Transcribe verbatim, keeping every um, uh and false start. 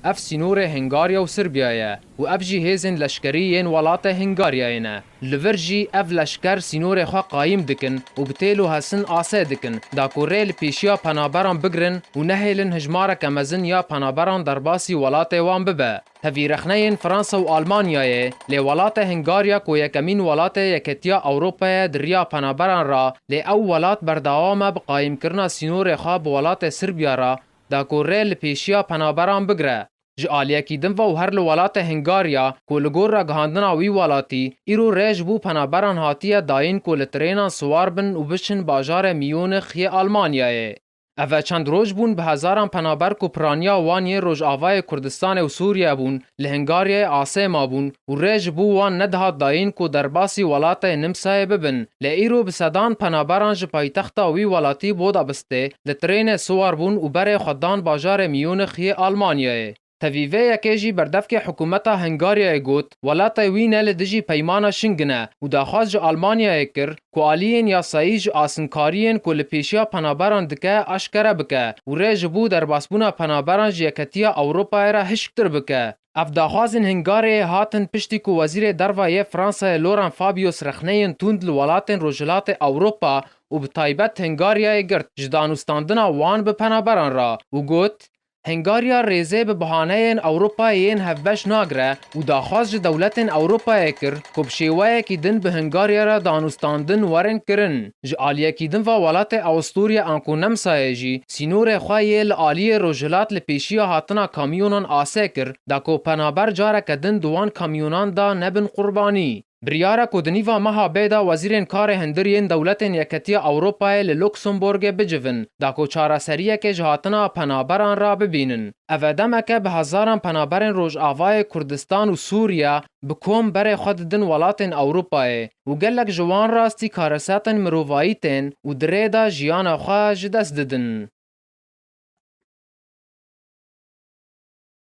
Ev sînorê Hungarya û Sirbiya ye û ev jî hêzên leşkerî yên welatê Hungaryayê ne. Li vir jî ev leşker sînorê xwe qayîm dikin û bi têl û hesin asê dikin, da ku rê li pêşiya penaberan bigrin û nehêlin hijmareke mezin ya penaberan derbasî welatê wan bibe. Tevî rexneyên Fransa û Almanyayê, lê welatê Hungarya ku yekemîn welatê Yeketiya Ewropa ye di riya penaberan re, lê ew welat berdewam e bi qayîmkirina sînorê xwe bi welatê Sirbiya re, da ku rê li pêşiya penaberan bigre. Ji aliyekî din ve û her li welatê Hungarya ku li gor ragihandina wî welatî, îro rê ji bo penaberan hatiye dayîn ku li trênan siwar bin û biçin bajarê Miyûnix yê Almanyayê. Ev e çend roj bûn bi hezaran penaber ku piraniya wan yên Rojavayê Kurdistanê û Sûriye bûn, li Hungaryayê asê mabûn û rê ji bo wan nedihat dayîn ku derbasî welatê Nimsayê bibin. Lê îro bi sedan penaberan ji paytexta wî welatî Budapestê li trênê siwar bûn û berê xwe dan bajarê Miyûnix yê Almanyayê. Tevî vê yekê jî berdevkê hikûmeta Hungaryayê got, welatê wî ne li dijî peymana Şingin e û daxwaz ji Almanyayê kir ku aliyên yasayî ji asinkariyên ku li pêşiya penaberan dike aşkere bike û rê ji bo derbasbûna penaberan ji Yeketiya Ewropayê re hişktir bike. Ev daxwazên Hungaryayê hatin piştî ku Wezîrê Derva yê Fransayê Laurent Fabius rexneyên tund li welatên Rojhilatê Ewropa û bi taybet Hungaryayê girt ji danûstandina wan bi penaberan re û got, Hungarya rêzê bi bihaneyên Ewropayê yên hevbeş nagire û daxwaz ji dewletên Ewropayê kir ku bi şêweyekî din bi Hungarya re danûstandin werin kirin. Ji aliyekî din ve welatê Awusturya anku Nemsayê jî sînorê xwe yê li aliyê rojhilat li pêşiya hatina kamyonan asê kir, da ku penaber careke din di wan kamyonan de nebin qurbanî. Biryar e ku di nîva meha bê de wezîrên karê hundir yên dewletên Yeketiya Ewropayê li Luxembourgê bicivin, da ku çareseriyekê ji hatina penaberan re bibînin. Ev e demeke bi hezaran penaberên Rojavayê Kurdistan û Sûriye bi kom berê xwe didin welatên Ewropayê û gelek ji wan rastî karesetin mirovayî tên û di rê de jiyana xwe ji dest didin.